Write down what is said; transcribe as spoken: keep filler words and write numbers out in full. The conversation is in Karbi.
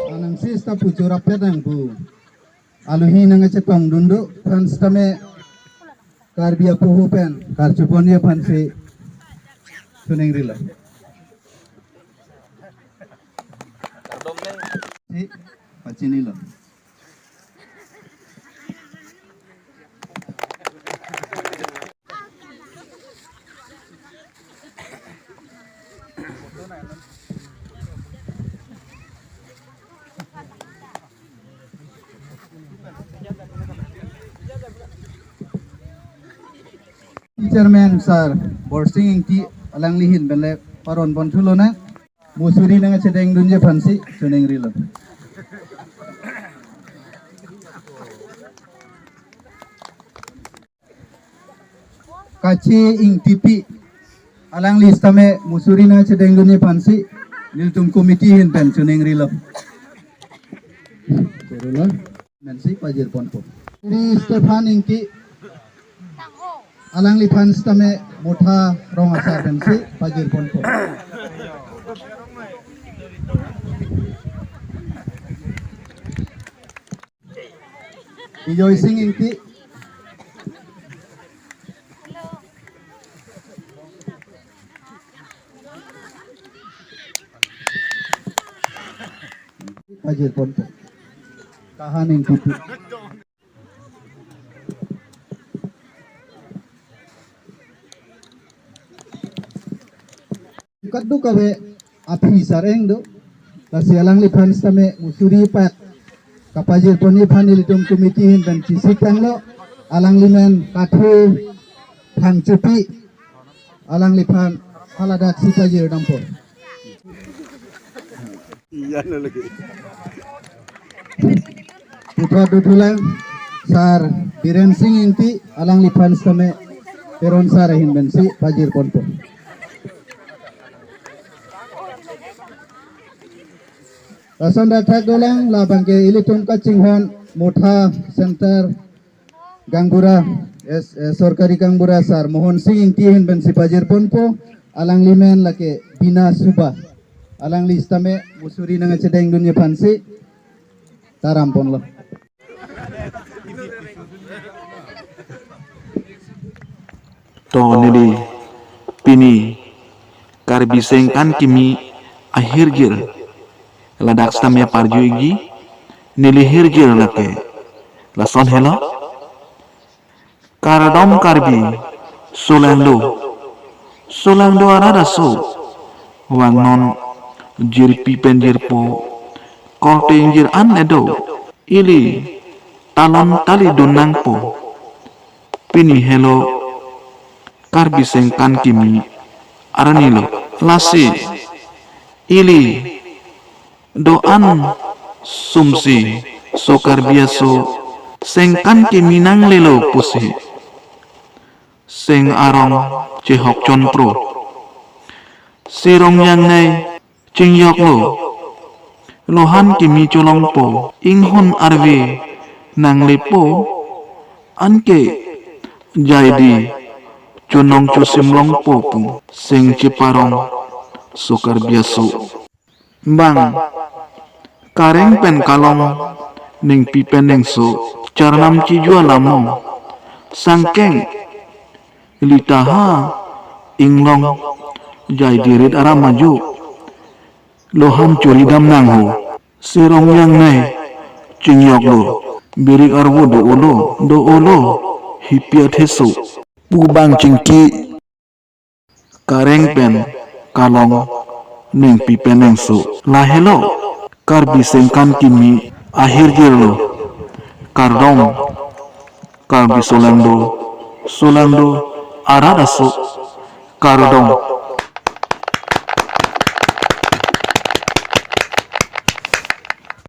Anang sista puchura pedang bu. Aluhi nangchetongdun do, aphan sitame Karbi apoho pen karchuponji aphansi choningrilo. Si, pachinilo. Chairman Sir Borsing Ingti alangli ahin pen le paron ponthulo nang. Musuri nangchedengdunji aphansi choningrilo. Kache Ingtipi, alangli sitame musuri nangchedengdunji aphansi nelitum committee ahin pen choningrilo. Cherolo. Pensi pajirponpo. Sri Stephen Ingti, alangliphan sitame Motha rong asar pensi pajirponpo. Bijoy Singh Ingti. Pajirponpo. Kahan Ingtipi. Kadokave aphi sareng do. Lasi alangliphan sitame musuri pat kapajirponji aphan ilitum committee ahin pen chesik tanglo. Alangli men Kathu Thangchopi. Alangliphan haladak si pajirdampo. Iya, no lagi. Puthot dothulang Sir Biren Singh Ingti, alangliphan sitame Teron Sir ahin pensi pajirponpo. Lason dak thak dolang, labangke ilitum kachinghon Motha Center Gaonbura, es, eh, sorkari gaonbura Sir Mohon Singh Ingti ahin pensi pajirponpo, alangli men lake Bina Suba. Alangli sitame musuri nangchedengdunji aphansi taramponlo. To neli pini Karbi Sengkan Kimi ahirjir ladak sitame parju ikji, neli hirjir lake lason helo. Kardom Karbi, solangdo, solangdo arat aso, vangnon jirpi pen jirpo, korte ingjir an edo, ili talon talidun nangpo. Pini helo Karbi Sengkan Kimi arnilo, lasi ili do-an sumsi so Karbi aso sengkan kimi nanglelo pusi seng arong chehok chonpro. Sirong yangnei chingjoklo. Lohan kimi cholongpo, inghun arve nanglepo, anke jaidi chonong chosimlongpo pu seng cheparong so Karbi aso. Bang, kareng pen kalong, ningpi pen ningso, charnam chijua lamong, sangkeng, litaha, inglong, jaidi rit aram ajo. Loham chori dam nang ho. Serong yang nai. Chingyok lo. Birik arvo do-o lo. Do-o lo. Hipi atheso. Pu bang chingki. Kareng pen kalong, nengpi pen nengso. Lahelo, Karbi sengkan kimi ahirjir lo. Kardom, Karbi solangdo, solangdo arat aso. Kardom,